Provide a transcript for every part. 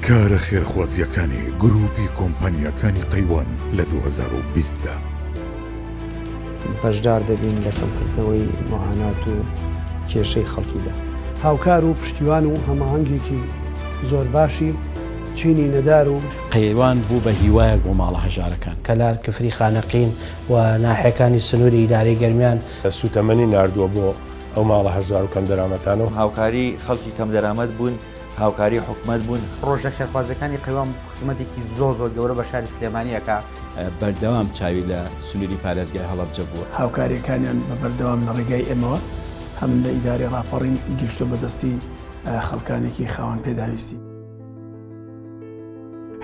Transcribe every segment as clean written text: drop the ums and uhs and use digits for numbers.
کارە خێرخوازییەکانی گرووپی کۆمپانیاکانی قەیوان لە 2020 دا. بەشدار دەبین لە کەمکردنەوەی موعانات و کێشەی خەڵکیدا. هاوکار و پشتیوان و هەماهەنگێکی زۆر باشی چینی نەدار و. قەیوان بوو بە هیوایەک بۆ ماڵە هەژارەکان. کەلار، کفری، خانەقین و ناحیەکانی سنووری ئیدارەی گەرمیان. سووتەمەنی ناردووە بۆ ئەو ماڵە هەژار و کەمدەرامەتانە و. هاوکاری خەڵکی کەمدەرامەت بوون، هاوکاری حکومەت بوون. پڕۆژە خێرخوازیەکانی قەیوان خزمەتێکی زۆر زۆر گەورە بە شاری سلێمانی ئەکا. بەردەوام چاوی لە سنووری پارێزگای هەڵەبجە بووە. هاوکارییەکانیان بە بەردەوام لە ڕێگای ئێمەوە هەم لە ئیدارەی ڕاپەڕین گەیشتووە بە دەستی خەڵکانێکی خاوەن پێداویستی.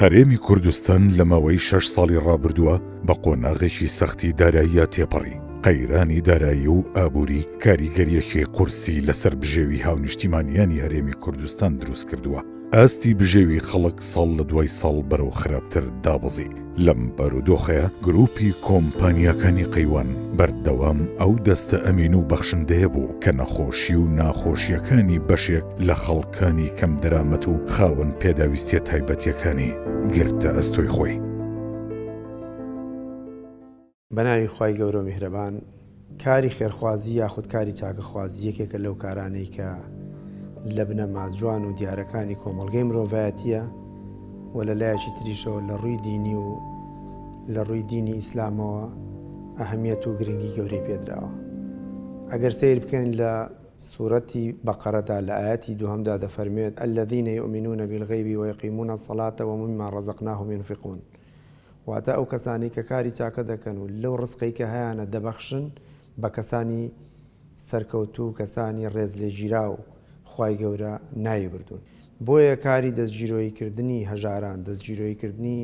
هەرێمی کوردستان لە ماوەی شەش ساڵی ڕابردووە بە قۆناغێکی سەختی داراییە تێپەڕی، قەیرانی دارایی و ئابووری کاریگەرییەکی قورسی لەسەر بژێوی هاونیشتیمانیانی هەرێمی کوردستان دروستکردووە، ئاستی بژێوی خەڵک ساڵ لە دوای ساڵ بەرەو خراپتر دابەزی. لەم بارودۆخەیا گروپی کۆمپانیاکانی قەیوان بەردەوام ئەو دەستە ئەمین و بەخشندەیە بوو کە نەخۆشی و ناخۆشییەکانی بەشێک لە خەڵکانی کەمدەرامەت و خاوەن پێداویستیە تایبەتیەکانی گرتە ئەستۆی خۆی. بەناوی خوای گەورەو میهرەبان، کاری خێرخوازی یاخود کاری چاکەخوازی یەکێکە لەو کارانەی کە لە بنەما جوان و دیارەکانی کۆمەڵگەی مرۆڤایەتیە و لە لایەکی تریشەوە لە ڕووی دینی و لە ڕووی دینی ئیسلامەوە ئەهمیەت و گرنگی گەورەی پێدراوە. ئەگەر سەیر بکەین لە سورەتی بەقەرەدا لە ئایەتی دووهەمدا دەفەرموێت، الذین یؤمنون بالغیب ویقیمون الصلاة ومما رزقناهم ینفقون، واتە ئەو کەسانەی کە کاری چاکە دەکەن و لەو ڕزقەی کە هەیانە دەبەخشن بە کەسانی سەرکەوتوو و کەسانی ڕێزلێگیراو خوای گەورە ناوی بردوون. بۆیە کاری دەستگیرۆیی کردنی هەژاران، دەستگیرۆیی کردنی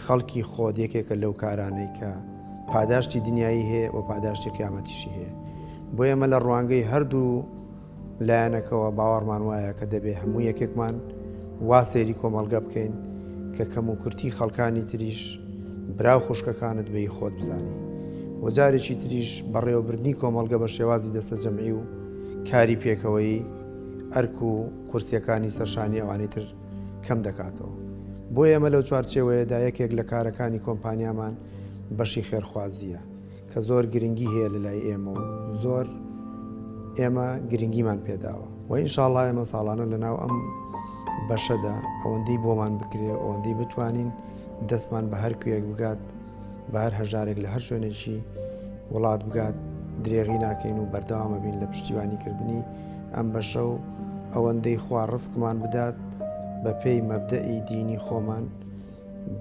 خەڵکی خۆت یەکێکە لەو کارانەی کە پاداشتی دنیایی هەیە و پاداشتی قیامەتیشی هەیە. بۆیە ئێمە لە ڕوانگەی هەردوو لایەنەکەوە باوەڕمان وایە کە دەبێ هەموو یەکێکمان وا سەیری کۆمەڵگە بکەین کە کەموکورتی خەڵکانی تریش برا و خوشکەکانت بە هی خۆت بزانی و جارێکی تریش بەڕێوەبردنی کۆمەڵگە بە شێوازی دەستەجەمعی و کاری پێکەوەیی ئەرک و قورسیەکانی سەرشانی ئەوانی تر کەم دەکاتەوە. بۆیە ئێمە لەو چوارچێوەیەدا یەکێک لە کارەکانی کۆمپانیامان بەشی خێرخوازییە. کە زۆر گرنگی هەیە لە لای ئێمە و زۆر ئێمە گرنگیمان پێداوە و ئینشاڵا ئێمە ساڵانە لە ناو ئەم بەشەدا ئەوەندەی بۆمان بکرێ ئەوەندەی بتوانین دەستمان بە هەر کوێک بگات بە هەر هەژارێک لە هەر شوێنێکی وڵات بگات درێغی ناکەین و بەردەوامە بین لە پشتیوانیکردنی ئەم بەشە و ئەوەندەی خوا ڕزقمان بدات بە پێی مەبدەئی دینی خۆمان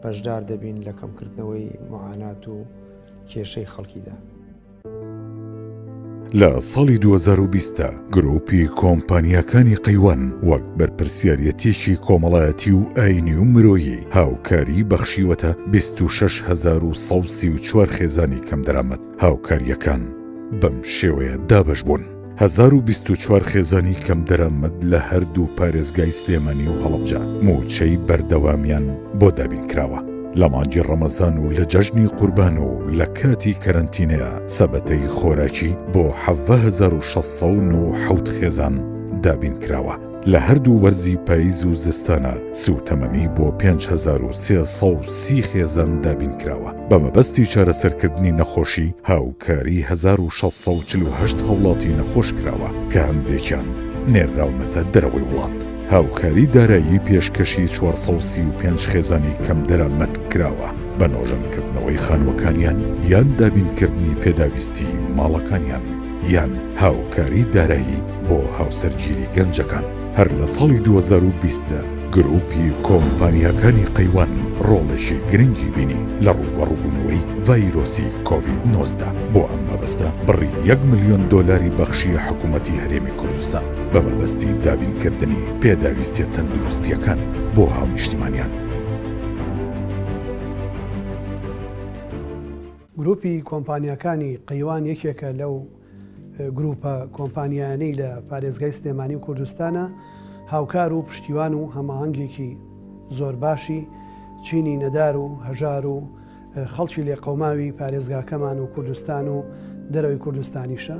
بەشدار دەبین لە کەمکردنەوەی معانات و کێشەی خەڵکیدا. لە ساڵی 2020 دا گروپی کۆمپانیاکانی قەیوان وەک بەرپرسیاریەتیەکی کۆمەڵایەتی و ئاینی و مرۆیی هاوکاری بەخشیوەتە 26134 خێزانی کەمدەرامەت، هاوکارییەکان بەم شێوەیە دابەش بوون. 1024 خێزانی کەمدەرامەت لە هەردوو پارێزگای سلێمانی و هەڵەبجە مووچەی بەردەوامیان بۆ دابینکراوە. لە مانگی ڕەمەزان و لە جەژنی قوربان و لە کاتی کەرەنتینەیا سەبەتەی خۆراکی بۆ 17697 خێزان دابینکراوە. لە هەردوو وەرزی پاییز و زستانا سووتەمەنی بۆ 5330 خێزان دابینکراوە. بە مەبەستی چارەسەرکردنی نەخۆشی هاوکاری 1648 هاوڵاتی نەخۆش کراوە کە هەندێکیان نێرراونەتە دەرەوەی وڵات. هاوکاری دارایی پێشکەشی 435 خێزانی کەمدەرامەت کراوە بە نۆژەنکردنەوەی خانووەکانیان یان دابینکردنی پێداویستی ماڵەکانیان یان هاوکاری دارایی بۆ هاوسەرگیری گەنجەکان. هەر لە ساڵی 2020 دا گروپی کۆمپانیاکانی قەیوان ڕۆڵێکی گرنگی بینی لە ڕووبەڕووبوونەوەی ڤایرۆسی کۆڤید 19. بۆ ئەم مەبەستە بڕی یەک ملیۆن دۆلاری بەخشیە حکومەتی هەرێمی کوردستان بە مەبەستی دابینکردنی پێداویستیە تەندروستیەکان بۆ هاونیشتیمانیان. گروپی کۆمپانیاکانی قەیوان یەکێکە لەو گروپە کۆمپانیایانەی لە پارێزگای سلێمانی و کوردستانە، هاوکار و پشتیوان و هەماهەنگێکی زۆر باشی چینی نەدار و هەژار و خەڵکی لێقەوماوی پارێزگاکەمان و کوردستان و دەرەوەی کوردستانیشە.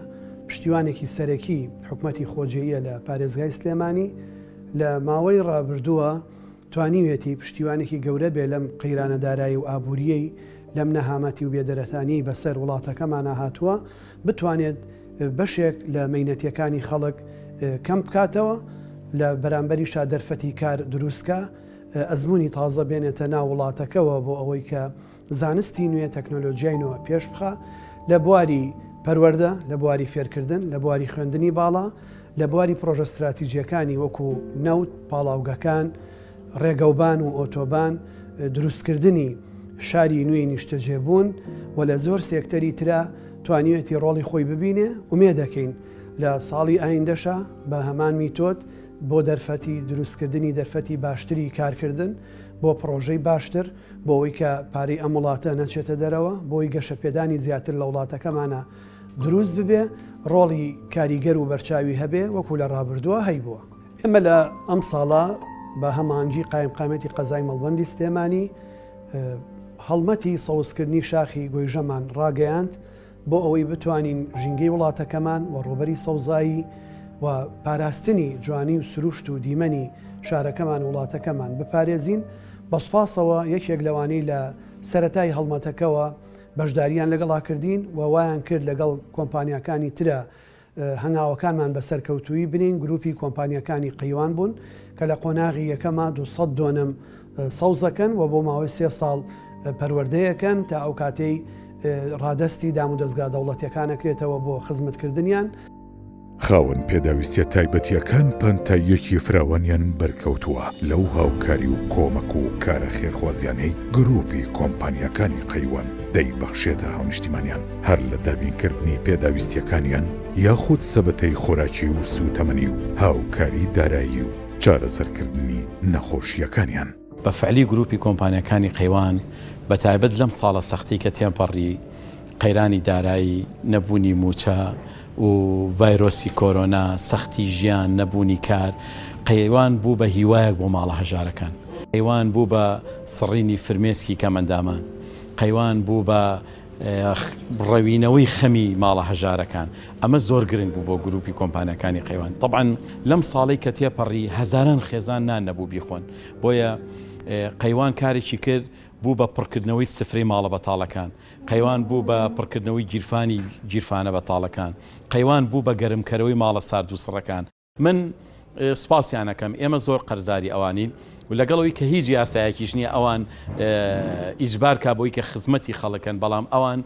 پشتیوانێکی سەرەکی حکومەتی خۆجێیە لە پارێزگای سلێمانی. لە ماوەی ڕابردووە. توانیویەتی پشتیوانێکی گەورە بێ لەم قەیرانە دارایی و ئابوورییەی لەم نەهامەتی و بێدەرەتانیەی بەسەر وڵاتەکەمانا هاتووە، بتوانێت بەشێک لە مەینەتیەکانی خەڵک کەم بکاتەوە، لە بەرامبەریشا دەرفەتی کار دروستکا، ئەزموونی تازە بێنێتە ناو وڵاتەکەوە بۆ ئەوەی کە زانستی نوێ، تەکنۆلۆجیای نوێ پێش بخا لە بواری پەروەردە، لە بواری فێرکردن، لە بواری خوێندنی باڵا، لە بواری پڕۆژە ستراتیجیەکانی وەکو نەوت، پاڵاوگەکان، ڕێگەوبان و ئۆتۆبان، دروستکردنی شاری نوێی نیشتەجێبوون و لە زۆر سێکتەری ترا توانیویەتی ڕۆڵی خۆی ببینێ، ئومێدەکەین لە ساڵی ئایندەشا بە هەمان میتۆد بۆ دەرفەتی دروستکردنی دەرفەتی باشتری کارکردن، بۆ پڕۆژەی باشتر، بۆ ئەوەی کە پارەی ئەم وڵاتە نەچێتە دەرەوە، بۆ ئەوەی گەشەپێدانی زیاتر لە وڵاتەکەمانا دروست ببێ، ڕۆڵی کاریگەر و بەرچاوی هەبێ وەکو لە ڕابردووە هەیبووە. ئێمە لە ئەمساڵا بە هەماهەنگی قایمقامیەتی قەزای مەڵبەندی سلێمانی هەڵمەتی سەوزکردنی شاخی گۆیژەمان ڕاگەیاند بۆ ئەوەی بتوانین ژینگەی وڵاتەکەمان و ڕووبەری سەوزایی و پاراستنی جوانی و سروشت و دیمەنی شارەکەمان و وڵاتەکەمان بپارێزین. بە سوپاسەوە یەکێک لەوانەی لە سەرەتای هەڵمەتەکەوە بەشدارییان لەگەڵا کردین و وایان کرد لەگەڵ کۆمپانیاکانی ترە هەنگاوەکانمان بە سەرکەوتوویی بنێین، گروپی کۆمپانیاکانی قەیوان بوون کە لە قۆناغی یەکەما 200 دۆنم سەوزەکەن و بۆ ماوەی سێ ساڵ پەروەردەیەکەن تا ئەو کاتەی ڕادەستی دامودەزگا دەوڵەتیەکان ئەکرێتەوە بۆ خزمەتکردنیان. خاوەن پێداویستیە تایبەتیەکان پانتاییەکی فراوانیان بەرکەوتووە لەو هاوکاری و کۆمەک و کارە خێرخوازیانەی گروپی کۆمپانیاکانی قەیوان دەیبەخشێتە هاونیشتیمانیان هەر لە دابینکردنی پێداویستیەکانیان یاخود سەبەتەی خۆراکی و سوتەمەنی و هاوکاری دارایی و چارەسەرکردنی نەخۆشیەکانیان. بە فعلی گروپی کۆمپانیاکانی قەیوان بە تایبەت لەم ساڵە سەختەی کە تێپەڕی، قەیرانی دارایی، نەبوونی مووچە و ڤایرۆسی کۆرۆنا، سەختی ژیان، نەبوونی کار، قەیوان بوو بە هیوایەک بۆ ماڵە هەژارەکان. قەیوان بوو بە سڕینی فرمێسکی کەمئەندامان. قەیوان بوو بە ڕەوینەوەی خەمی ماڵە هەژارەکان. ئەمە زۆر گرنگ بوو بۆ گروپی کۆمپانیاکانی قەیوان. تەبعەن لەم ساڵەی کە تێپەڕی هەزاران خێزان نان نەبوو بیخۆن. بۆیە قەیوان کارێکی کرد بوو بە پڕکردنەوەی سفرەی ماڵە بەتاڵەکان. قەیوان بوو بە پڕکردنەوەی گیرفانی گیرفانە بەتاڵەکان. قەیوان بوو بە گەرمکەرەوەی ماڵە سارد و سڕەکان. من سوپاسیان ئەکەم، ئێمە زۆر قەرزاری ئەوانین و لەگەڵ ئەوی کە هیچ یاسایەکیش نییە ئەوان ئیجبار کا بۆی کە خزمەتی خەڵکن، بەڵام ئەوان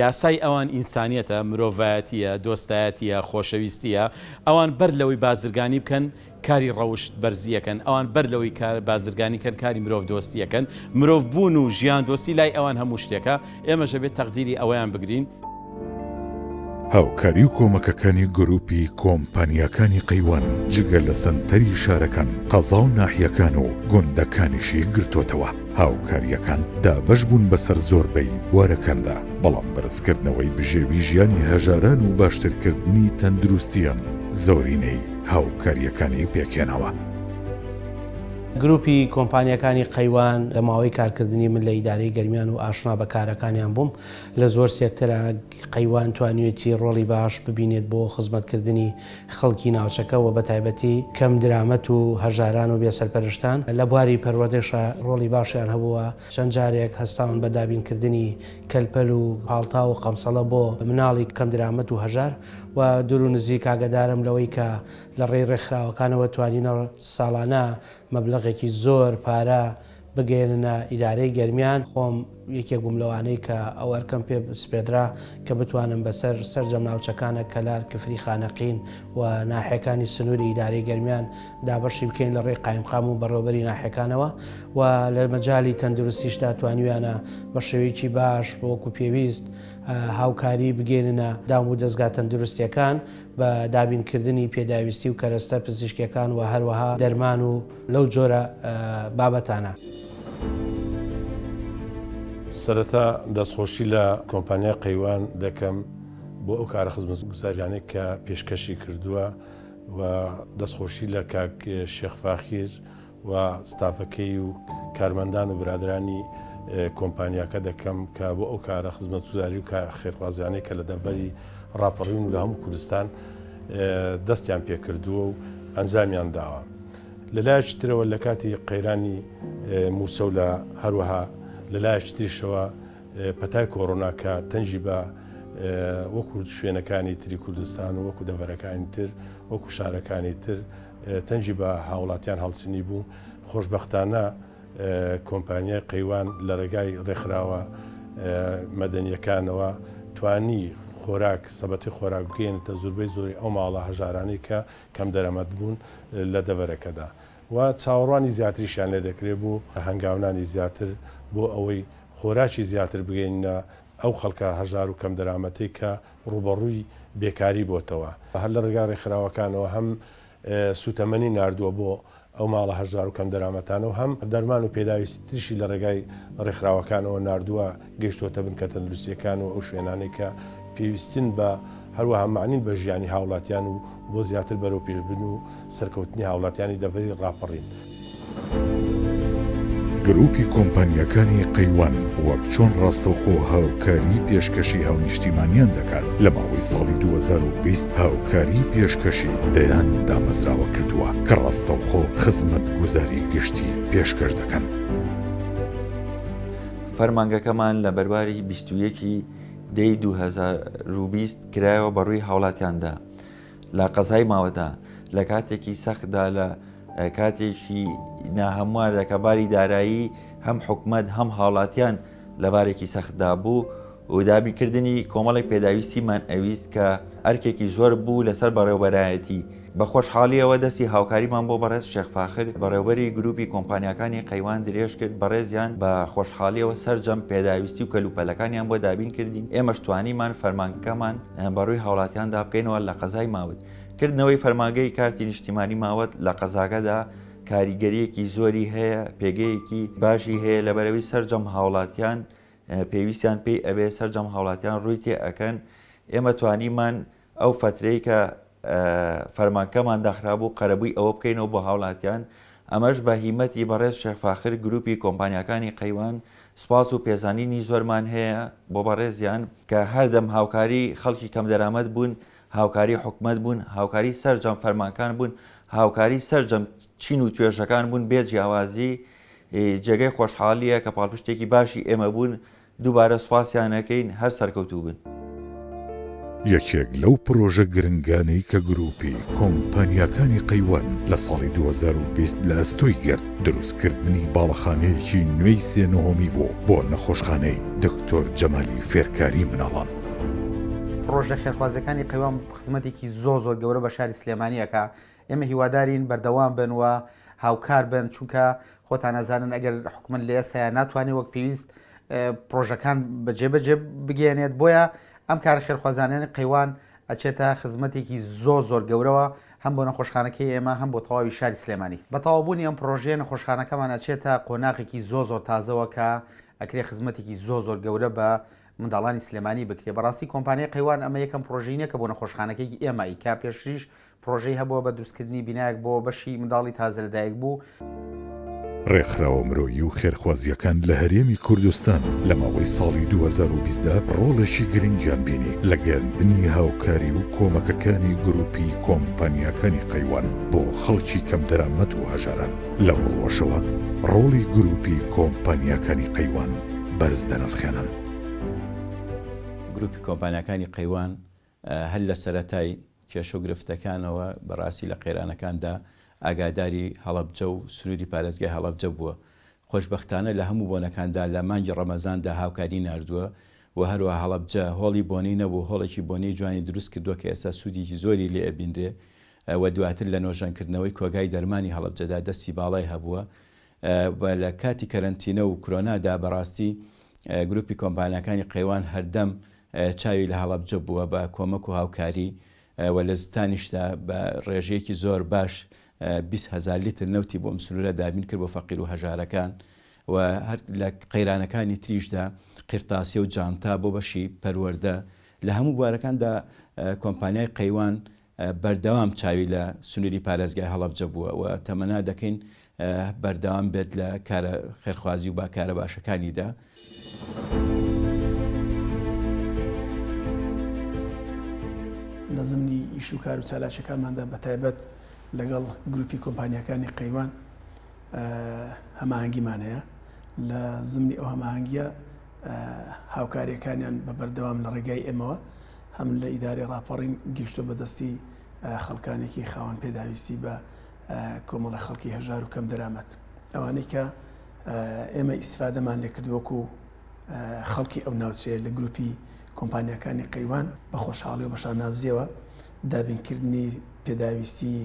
یاسای ئەوان ئینسانیەتە، مرۆڤایەتییە، دۆستایەتییە، خۆشەویستییە، ئەوان بەر لەوەی بازرگانی بکەن کاری ڕەوشت بەرزی ئەکەن، ئەوان بەر لەوەی کار بازرگانی کەن کاری مرۆڤ دۆستی ئەکەن، مرۆڤ بوون و ژیان دۆستی لای ئەوان هەموو شتێکە، ئێمەش ئەبێت تەقدیری ئەوەیان بگرین. هاوکاری و کۆمەکەکانی گروپی کۆمپانیاکانی قەیوان جگە لە سەنتەری شارەکان، قەزا و ناحیەکان و گوندەکانیشی گرتۆتەوە. هاوکارییەکان دابەش بوون بەسەر زۆربەی بوارەکاندا، بەڵام بەرزکردنەوەی بژێوی ژیانی هەژاران و باشترکردنی تەندروستیان زۆرینەی هاوکارییەکانی پێکهێناوە. گروپی کۆمپانیاکانی قەیوان لە ماوەی کارکردنی من لە ئیدارەی گەرمیان و ئاشنا بە کارەکانیان بووم لە زۆر سێکتەرا قەیوان توانیوێتی ڕۆڵی باش ببینێت بۆ خزمەتکردنی خەڵکی ناوچەکە و بەتایبەتی کەم درامەت و هەژاران و بێسەرپەرشتان، لە بواری پەروەردەشا ڕۆڵی باشیان هەبووە، چەند جارێک هەستاون بە دابینکردنی کەلپەل و پاڵتاو و قەمسەڵە بۆ مناڵی کەم درامەت و هەژار و دوور و نزیک ئاگەدارم لەوەی کە لە ڕێی ڕێکخراوەکانەوە توانیونە ساڵانە مەبلەغێکی زۆر پارە بگەیەننە ئیدارەی گەرمیان، خۆم یەکێک بووم لەوانەی کە ئەو ئەرکەم پێ سپێدرا کە بتوانم بەسەر سەرجەم ناوچەکانە کەلار، کفری، خانەقین و ناحیەکانی سنووری ئیدارەی گەرمیان دابەشی بکەین لە ڕێی قایمقام و بەڕێوەبەری ناحیەکانەوە و لە مەجالی تەندروستیشدا توانیویانە بە شێوەیەکی باش وەکو پێویست هاوکاری بگەیننە دام و دەزگا تەندروستیەکان بە دابینکردنی پێداویستی و کەرەستە پزیشکیەکان و هەروەها دەرمان و لەو جۆرە بابەتانە. سەرەتا دەستخۆشی لە کۆمپانیای قەیوان دەکەم بۆ ئەو کارە خزمەتگوزاریانەی کە پێشکەشی کردووە و دەستخۆشی لە کاک شێخ فاخیر و ستافەکەی و کارمەندان و برادەرانی کۆمپانیاکە دەکەم کە بۆ ئەو کارە خزمەتگوزاری و خێرخوازیانەی کە لە دەڤەری ڕاپەڕین و لە هەموو کوردستان دەستیان پێکردووە و ئەنجامیان داوە. لە لایەکی ترەوە لە کاتی قەیرانی مووچە و لە هەروەها لە لایەکی تریشەوە پەتای کۆرۆنا کە تەنگی بە وەکو شوێنەکانی تری کوردستان و وەکو دەڤەرەکانی تر وەکو شارەکانی تر تەنگی بە هاوڵاتیان هەڵچنی بوو خۆشبەختانە کۆمپانیای قەیوان لە ڕێگای ڕێکخراوە مەدەنیەکانەوە توانی خۆراک سەبەتی خۆراک بگەیەنێتە زوربەی زۆری ئەو ماڵە هەژارانەی کە کەمدەرامەت بوون لە دەڤەرەکەدا و چاوەڕوانی زیاتریشیان لێ دەکرێت بۆ هەنگاونانی زیاتر بۆ ئەوەی خۆراکی زیاتر بگەیننە ئەو خەڵکە هەژار و کەمدەرامەتەی کە ڕووبەڕووی بێکاری بۆتەوە. هەر لە ڕێگای ڕێکخراوەکانەوە هەم سووتەمەنی ناردووە بۆ ئەو ماڵە هەژار و کەمدەرامەتانە و هەم دەرمان و پێداویستی تریشی لە ڕێگای ڕێکخراوەکانەوە ناردووە گەیشتووەتە بنکە تەندروستییەکان و ئەو شوێنانەی کە پێویستن بە هەروەها مەعنین بە ژیانی هاوڵاتیان و بۆ زیاتر بەرەوپێشبردن و سەرکەوتنی هاوڵاتیانی دەڤەری ڕاپەڕین. گروپی کۆمپانیاکانی قەیوان وەک چۆن ڕاستەوخۆ هاوکاری پێشکەشی هاونیشتیمانیان دەکات، لە ماوەی ساڵی 2020 هاوکاری پێشکەشی دەیان دامەزراوە کردووە کە ڕاستەوخۆ خزمەتگوزاری گشتی پێشکەش دەکەن. فەرمانگەکەمان لە بەرواری 21 ی دەی 2020 کرایەوە بەڕووی هاوڵاتیاندا لە قەزای ماوەدا لە کاتێکی سەختدا لە کاتێکی ناهەمواردا کە باری دارایی هەم حکومەت هەم هاوڵاتیان لە بارێکی سەختدا بوو و دابینکردنی کۆمەڵێک پێداویستیمان ئەویست کە ئەرکێکی زۆر بوو لەسەر بەڕێوبەرایەتی. بە خۆشحاڵیەوە دەستی هاوکاریمان بۆ بەڕێز شێخ فاخر بەڕێوبەری گروپی کۆمپانیاکانی قەیوان درێژ کرد، بەڕێزیان بە خۆشحاڵیەوە سەرجەم پێداویستی و کەلوپەلەکانیان بۆ دابین کردین، ئێمەش توانیمان فەرمانگەکەمان بەڕووی هاوڵاتیاندا بکەینەوە لە قەزای ماوت. کردنەوەی فەرمانگەی کارتی نیشتیمانی ماوەت لە قەزاکەدا کاریگەریەکی زۆری هەیە، پێگەیەکی باشی هەیە لەبەرئەوەی سەرجەم هاوڵاتیان پێویستیان پێی ئەبێ، سەرجەم هاوڵاتیان ڕووی تێ ئەکەن، ئێمە توانیمان ئەو فەترەی کە فەرمانگەکەمان داخرابوو قەرەبووی ئەوە بکەینەوە بۆ هاوڵاتیان، ئەمەش بە هیمەتی بەڕێز شێخ فاخر گروپی کۆمپانیاکانی قەیوان، سوپاس و پێزانینی زۆرمان هەیە بۆ بەڕێزیان کە هەردەم هاوکاری خەڵکی کەمدەرامەت بوون، هاوکاری حکومەت بوون، هاوکاری سەرجەم فەرمانکان بوون، هاوکاری سەرجەم چین و توێژەکان بوون بێ جیاوازی، جێگەی خۆشحاڵییە کە پاڵپشتێکی باشی ئێمە بوون، دووبارە سوپاسیان ئەکەین، هەر سەرکەوتوو بن. یەکێک لەو پڕۆژە گرنگانەی کە گروپی کۆمپانیاکانی قەیوان لە ساڵی 2020 لە ئەستۆی گرت، دروستکردنی باڵەخانەیەکی نوێی سێ نهۆمی بوو بۆ نەخۆشخانەی دکتۆر جەمالی فێرکاری مناڵان. پڕۆژە خێرخوازیەکانی قەیوان خزمەتێکی زۆر زۆر گەورە بە شاری سلێمانی ئەکا، ئێمە هیوادارین بەردەوام بن و هاوکار بن، چونکە خۆتان ئەزانن ئەگەر حکومەت لە ئێستایا ناتوانێت وەک پێویست پڕۆژەکان بەجێبەجێ بگەیەنێت، بۆیە ئەم کارە خێرخوازانەی قەیوان ئەچێتە خزمەتێکی زۆر زۆر گەورەوە هەم بۆ نەخۆشخانەکەی ئێمە هەم بۆ تەواوی شاری سلێمانی. بە تەواوبوونی ئەم پڕۆژەیە نەخۆشخانەکەمان ئەچێتە قۆناغێکی زۆر زۆر تازەوە کە ئەکرێ خزمەتێکی زۆر زۆر گەورە بە منداڵانی سلێمانی بکرێ. بەڕاستی کۆمپانیای قەیوان ئەمە یەکەم پڕۆژەی نیە کە بۆ نەخۆشخانەکەی ئێمە ئەیکا، پێشتریش پڕۆژەی هەبووە بە دروستکردنی بینایەک بۆ بەشی منداڵی تازە لەدایکبوو. ڕێکخراوە مرۆیی و خێرخوازییەکان لە هەرێمی کوردستان لە ماوەی ساڵی 2020 دا ڕۆڵێکی گرنگیان بینی لە گەیاندنی هاوکاری و کۆمەکەکانی گروپی کۆمپانیاکانی قەیوان بۆ خەڵکی کەمدەرامەت و هەژاران، لەم ڕووەشەوە ڕۆڵی گروپی کۆمپانیاکانی قەیوان بەرز دەنرخێنن. گروپی کۆمپانیاکانی قەیوان هەر لە سەرەتای کێشە و گرفتەکانەوە بەڕاستی لە قەیرانەکاندا ئاگاداری هەڵەبجە و سنووری پارێزگای هەڵەبجە بووە. خۆشبەختانە لە هەموو بۆنەکاندا لە مانگی ڕەمەزاندا هاوکاری ناردووە و هەروەها هەڵەبجە هۆڵی بۆنەی نەبوو هۆڵێکی بۆنەی جوانی دروست کردووە کە ئێستا سوودێکی زۆری لێ ئەبینرێ و دواتر لە نۆژەنکردنەوەی کۆگای دەرمانی هەڵەبجەدا دەستی باڵای هەبووە و لە کاتی کەرەنتینە و کرۆنادا بەڕاستی گروپی کۆمپانیاکانی قەیوان هەردەم چاوی لە هەڵەبجە بووە بە کۆمەک و هاوکاری و لە زستانیشدا بە ڕێژەیەکی زۆر باش 20 هەزار لیتر نەوتی بۆ ئەم سنوورە دابین کرد بۆ فەقیر و هەژارەکان و هەر لە قەیرانەکانی تریشدا قیرتاسیە و جانتا بۆ بەشی پەروەردە لە هەموو بوارەکاندا کۆمپانیای قەیوان بەردەوام چاوی لە سنووری پارێزگای هەڵەبجە بووە و تەمەنا دەکەین بەردەوام بێت لە کارە خێرخوازی و با کارە باشەکانیدا. لە زمنی ئیش و کار و چالاکیەکانماندا بە تایبەت. لەگەڵ گروپی کۆمپانیاکانی قەیوان هەماهەنگیمان هەیە، لە زمنی ئەو هەماهەنگییە هاوکارییەکانیان بە بەردەوام لە ڕێگای ئێمەوە هەم لە ئیدارەی ڕاپەڕین گەیشتووە بە دەستی خەڵکانێکی خاوەن پێداویستی بە کۆمەڵە خەڵکی هەژار و کەم دەرامەت ئەوانەی کە ئێمە ئیسفادەمان لێکردووە وەکو خەڵکی ئەو ناوچەیە لە گروپی کۆمپانیاکانی قەیوان بە خۆشحاڵی و بە شانازییەوە دابینکردنی پێداویستی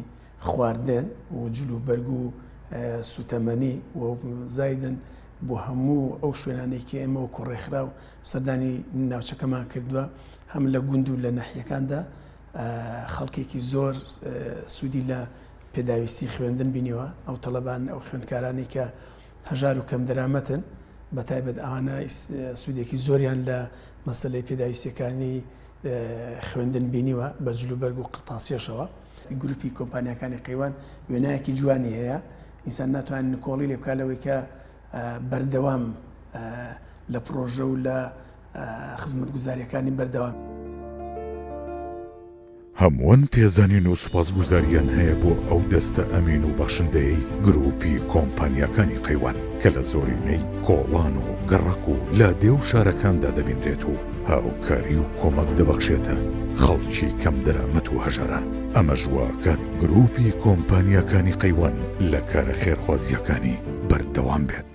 خواردن و جل و بەرگ و سوتەمەنی و زایدن بۆ هەموو ئەو شوێنانەی کە ئێمە وەکو ڕێکخراو سەردانی ناوچەکەمان کردووە هەم لە گوند و لە نەحیەکاندا خەڵکێکی زۆر سوودی لە پێداویستی خوێندن بینیوە ئەو تەڵەبان ئەو خوێندکارانی کە هەژار و کەمدەرامەتن بە تایبەت ئەوانە سوودێکی زۆریان لە مەسەلەی پێداویستیەکانی خوێندن بینیوە بە جلوبەرگ و قرتاسیەشەوە. گروپی کۆمپانیاکانی قەیوان وێنایەکی جوانی هەیە، ئینسان ناتوانێت نکۆڵی لێ بکات لەوەی کە بەردەوام لە پڕۆژە و لە خزمەتگوزارییەکانی بەردەوام. هەمووان پێزانین و سوپاسگوزاریان هەیە بۆ ئەو دەستە ئەمین و بەخشندەیەی گروپی کۆمپانیاکانی قەیوان کە لە زۆرینەی کۆڵان و گەڕەک و لادێ و شارەکاندا دەبینرێت و هاوکاری و کۆمەک دەبەخشێتە خەڵکی کەمدەرامەت و هەژاران، ئەمەش واکات گروپی کۆمپانیاکانی قەیوان لە کارە خێرخوازییەکانی بەردەوام بێت.